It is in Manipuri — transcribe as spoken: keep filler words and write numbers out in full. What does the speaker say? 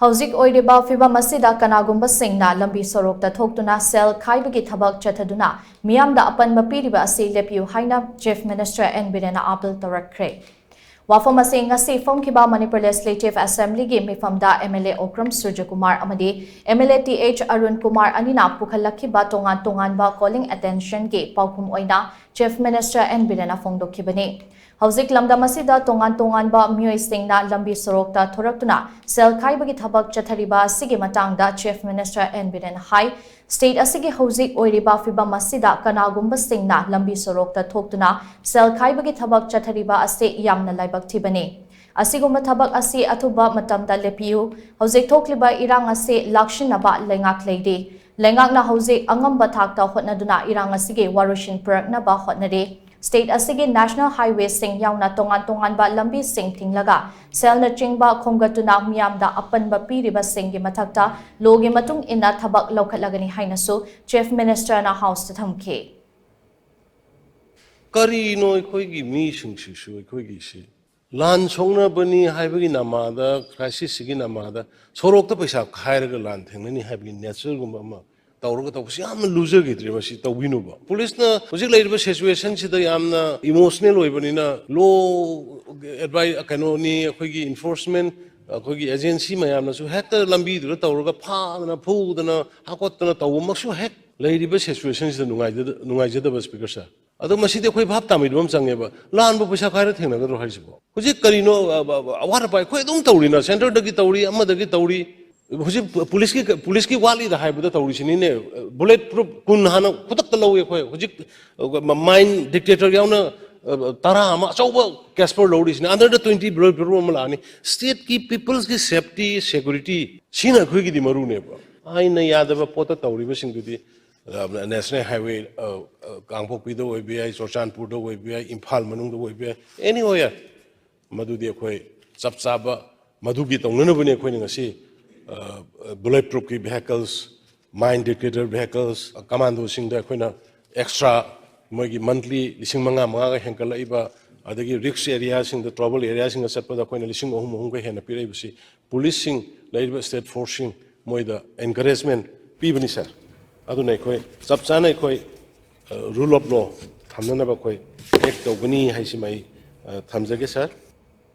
ꯍꯧꯖꯤꯛ ꯑꯣꯏꯔꯤꯕ ꯐꯤꯕꯝ ꯑꯁꯤꯗ ꯀꯅꯥꯒꯨꯝꯕꯁꯤꯡꯅ ꯂꯝꯕꯤ ꯁꯣꯔꯣꯛꯇ ꯊꯣꯛꯇꯨꯅ ꯁꯦꯜ ꯈꯥꯏꯕꯒꯤ ꯊꯕꯛ ꯆꯠꯊꯗꯨꯅ ꯃꯤꯌꯥꯝꯗ ꯑꯄꯟꯕ ꯄꯤꯔꯤꯕ ꯑꯁꯤ ꯂꯦꯞꯄꯤꯌꯨ ꯍꯥꯏꯅ Chief Minister N ꯕꯤꯔꯦꯟꯅ ꯑꯥꯄꯤꯜ ꯇꯧꯔꯛꯈ꯭ꯔꯦ꯫ ꯋꯥꯐꯝ ꯑꯁꯤ ꯉꯁꯤ ꯐꯝꯈꯤꯕ Manipur Legislative Assemblyꯒꯤ ꯃꯤꯐꯝꯗ M L A Okram ꯁꯨꯔꯖꯀꯨꯃꯥꯔ ꯑꯃꯗꯤ M L A T H Arun Kumar ꯑꯅꯤꯅ ꯄꯨꯈꯠꯂꯛꯈꯤꯕ ꯇꯣꯉꯥꯟ ꯇꯣꯉꯥꯟꯕ calling attentionꯒꯤ ꯄꯥꯎꯈꯨꯝ ꯑꯣꯏꯅ Chief Minister N ꯕꯤꯔꯦꯟꯅ ꯐꯣꯡꯗꯣꯛꯈꯤꯕꯅꯤ꯫ ꯍꯧꯖꯤꯛ ꯂꯝꯗꯝ ꯑꯁꯤꯗ ꯇꯣꯉꯥꯟ ꯇꯣꯉꯥꯟꯕ ꯃꯤꯑꯣꯏꯁꯤꯡꯅ ꯂꯝꯕꯤ ꯁꯣꯔꯣꯛꯇ ꯊꯣꯔꯛꯇꯨꯅ ꯁꯦꯜ ꯈꯥꯏꯕꯒꯤ ꯊꯕꯛ ꯆꯠꯊꯔꯤꯕ ꯑꯁꯤꯒꯤ ꯃꯇꯥꯡꯗ Chief Minister N ꯕꯤꯔꯦꯟꯅ ꯍꯥꯏ, state ꯑꯁꯤꯒꯤ ꯍꯧꯖꯤꯛ ꯑꯣꯏꯔꯤꯕ ꯐꯤꯕꯝ ꯑꯁꯤꯗ ꯀꯅꯥꯒꯨꯝꯕꯁꯤꯡꯅ ꯂꯝꯕꯤ ꯁꯣꯔꯣꯛꯇ ꯊꯣꯛꯇꯨꯅ ꯁꯦꯜ ꯈꯥꯏꯕꯒꯤ ꯊꯕꯛ ꯆꯠꯊꯔꯤꯕ ꯑꯁꯤ ꯌꯥꯝꯅ ꯂꯥꯏꯕꯛ ꯊꯤꯕꯅꯤ꯫ ꯑꯁꯤꯒꯨꯝꯕ ꯊꯕꯛ ꯑꯁꯤ ꯑꯊꯨꯕ ꯃꯇꯝꯗ ꯂꯦꯞꯄꯤꯌꯨ꯫ ꯍꯧꯖꯤꯛ ꯊꯣꯛꯂꯤꯕ ꯏꯔꯥꯡ ꯑꯁꯤ ꯂꯥꯛꯁꯤꯟꯅꯕ ꯂꯩꯉꯥꯛ ꯂꯩꯔꯤ꯫ ꯂꯩꯉꯥꯛꯅ ꯍꯧꯖꯤꯛ ꯑꯉꯝꯕ ꯊꯥꯛꯇ ꯍꯣꯠꯅꯗꯨꯅ ꯏꯔꯥꯡ ꯑꯁꯤꯒꯤ ꯋꯥꯔꯣꯏꯁꯤꯟ ꯄꯨꯔꯛꯅꯕ ꯍꯣꯠꯅꯔꯤ꯫ State ꯑꯁꯤꯒꯤ national highwayꯁꯤꯡ ꯌꯥꯎꯅ ꯇꯣꯉꯥꯟ ꯇꯣꯉꯥꯟꯕ ꯂꯝꯕꯤꯁꯤꯡ ꯊꯤꯡꯂꯒ ꯁꯦꯜꯅꯆꯤꯡꯕ ꯈꯣꯝꯒꯠꯇꯨꯅ ꯃꯤꯌꯥꯝꯗ ꯑꯄꯟꯕ ꯄꯤꯔꯤꯕꯁꯤꯡꯒꯤ ꯃꯊꯛꯇ lawꯒꯤ ꯃꯇꯨꯡ ꯏꯟꯅ ꯊꯕꯛ ꯂꯧꯈꯠꯂꯒꯅꯤ ꯍꯥꯏꯅꯁꯨ Chief Ministerꯅ Houseꯇ ꯊꯝꯈꯤ꯫ ꯀꯔꯤꯅꯣ ꯑꯩꯈꯣꯏꯒꯤ ꯃꯤꯁꯤꯡꯁꯤꯁꯨ ꯑꯩꯈꯣꯏꯒꯤꯁꯤ ꯂꯥꯟ ꯁꯣꯛꯅꯕꯅꯤ ꯍꯥꯏꯕꯒꯤ ꯅꯃꯥꯗ, crisisꯁꯤꯒꯤ ꯅꯃꯥꯗ ꯁꯣꯔꯣꯛꯇ ꯄꯩꯁꯥ ꯈꯥꯏꯔꯒ ꯂꯥꯟ ꯊꯦꯡꯅꯅꯤ ꯍꯥꯏꯕꯒꯤ natureꯒꯨꯝꯕ ꯑꯃ ꯇꯧꯔꯒ ꯇꯧꯕꯁꯤ ꯌꯥꯝꯅ ꯂꯨꯖꯈꯤꯗ꯭ꯔꯦ꯫ ꯃꯁꯤ ꯇꯧꯕꯤꯅꯨꯕ꯫ Policeꯅ ꯍꯧꯖꯤꯛ ꯂꯩꯔꯤꯕ situationꯁꯤꯗ ꯌꯥꯝꯅ emotional ꯑꯣꯏꯕꯅꯤꯅ, law advice, ꯀꯩꯅꯣꯅꯤ, ꯑꯩꯈꯣꯏꯒꯤ enforcement, ꯑꯩꯈꯣꯏꯒꯤ agency ꯃꯌꯥꯝꯅꯁꯨ ꯍꯦꯛꯇ ꯂꯝꯕꯤꯗꯨꯗ ꯇꯧꯔꯒ ꯐꯥꯗꯅ ꯐꯨꯗꯅ ꯍꯥꯠꯈꯣꯠꯇꯅ ꯇꯧꯕꯃꯛꯁꯨ ꯍꯦꯛ ꯂꯩꯔꯤꯕ situationꯁꯤꯗ ꯅꯨꯡꯉꯥꯏꯖꯗ-, ꯅꯨꯡꯉꯥꯏꯖꯗꯕ, Speaker Sir꯫ ꯑꯗꯣ ꯃꯁꯤꯗꯤ ꯑꯩꯈꯣꯏ ꯚꯥꯞ ꯇꯥꯃꯤꯟꯅꯕ ꯑꯃ ꯆꯪꯉꯦꯕ꯫ ꯂꯥꯟꯕꯨ ꯄꯩꯁꯥ ꯈꯥꯏꯔ ꯊꯦꯡꯅꯒꯗ꯭ꯔꯣ ꯍꯥꯏꯁꯤꯕꯣ? ꯍꯧꯖꯤꯛ ꯀꯔꯤꯅꯣ, ꯑ, ꯑ, ꯑ, ꯑꯋꯥꯠ ꯑꯄꯥ ꯑꯩꯈꯣꯏ ꯑꯗꯨꯝ ꯇꯧꯔꯤꯅ, centreꯗꯒꯤ ꯇꯧꯔꯤ, ꯑꯃꯗꯒꯤ ꯇꯧꯔꯤ꯫ ꯍꯧꯖꯤꯛ ꯄꯨ-, policeꯀꯤ, policeꯀꯤ ꯋꯥꯠꯂꯤꯗ ꯍꯥꯏꯕꯗ ꯇꯧꯔꯤꯁꯤꯅꯤꯅꯦ꯫ Bullet proof ꯀꯨꯟ ꯍꯥꯟꯅ ꯈꯨꯗꯛꯇ ꯂꯧꯏ ꯑꯩꯈꯣꯏ꯫ ꯍꯧꯖꯤꯛ, ꯑ, mine detector ꯌꯥꯎꯅ, ꯑ, ꯇꯔꯥ ꯑꯃ ꯑꯆꯧꯕ Casper ꯂꯧꯔꯤꯁꯤꯅꯤ꯫ Under the twenty bullet proof ꯑꯃ ꯂꯥꯛꯑꯅꯤ꯫ Stateꯀꯤ peopleꯁꯀꯤ safety, security, ꯁꯤꯅ ꯑꯩꯈꯣꯏꯒꯤꯗꯤ ꯃꯔꯨꯅꯦꯕ꯫ ꯑꯥꯏꯟꯅ ꯌꯥꯗꯕ ꯄꯣꯠꯇ ꯇꯧꯔꯤꯕꯁꯤꯡꯗꯨꯗꯤ ꯑ, National Highway, ꯑ, ꯑ, ꯀꯥꯡꯄꯣꯛꯄꯤꯗ ꯑꯣꯏꯕ ꯌꯥꯏ, ꯆꯨꯔꯆꯥꯟꯄꯨꯔꯗ ꯑꯣꯏꯕ ꯌꯥꯏ, ꯏꯝꯐꯥꯜ ꯃꯅꯨꯡꯗ ꯑꯣꯏꯕ ꯌꯥꯏ, anywhere꯫ ꯃꯗꯨꯗꯤ ꯑꯩꯈꯣꯏ ꯆꯞ ꯆꯥꯕ ꯃꯗꯨꯒꯤ ꯇꯧꯅꯅꯕꯅꯤ ꯑꯩꯈꯣꯏꯅ ꯉꯁꯤ, ꯑ, bullet proofꯀꯤ vehicles, mine detector vehicles, commandoꯁꯤꯡꯗ ꯑꯩꯈꯣꯏꯅ extra ꯃꯣꯏꯒꯤ monthly ꯂꯤꯁꯤꯡ ꯃꯉꯥ ꯃꯉꯥꯒ ꯍꯦꯟꯒꯠꯂꯛꯏꯕ, ꯑꯗꯒꯤ ꯔꯤꯁꯛ ꯑꯦꯔꯤꯌꯥꯁꯤꯡꯗ, ꯇ꯭ꯔꯥꯏꯕꯦꯜ ꯑꯦꯔꯤꯌꯥꯁꯤꯡꯗ ꯆꯠꯄꯗ ꯑꯩꯈꯣꯏꯅ ꯂꯤꯁꯤꯡ ꯑꯍꯨꯝ, ꯑꯍꯨꯝꯒ ꯍꯦꯟꯅ ꯄꯤꯔꯛꯏꯕꯁꯤ ꯄꯨꯂꯤꯁꯁꯤꯡ, ꯂꯩꯔꯤꯕ ꯁ꯭ꯇꯦꯠ ꯐꯣꯔꯁꯁꯤꯡ, ꯃꯣꯏꯗ ꯑꯦꯟꯀꯔꯦꯖꯃꯦꯟ ꯄꯤꯕꯅꯤ, ꯁꯥꯔ꯫ ꯑꯗꯨꯅ ꯑꯩꯈꯣꯏ ꯆꯞ ꯆꯥꯅ ꯑꯩꯈꯣꯏ ꯔꯨꯜ ꯑꯣꯐ ꯂꯣ ꯊꯝꯅꯅꯕ ꯑꯩꯈꯣꯏ ꯑꯦꯛ ꯇꯧꯒꯅꯤ ꯍꯥꯏꯁꯤꯃ ꯑꯩ, ꯑ, ꯊꯝꯖꯒꯦ, ꯁꯥꯔ꯫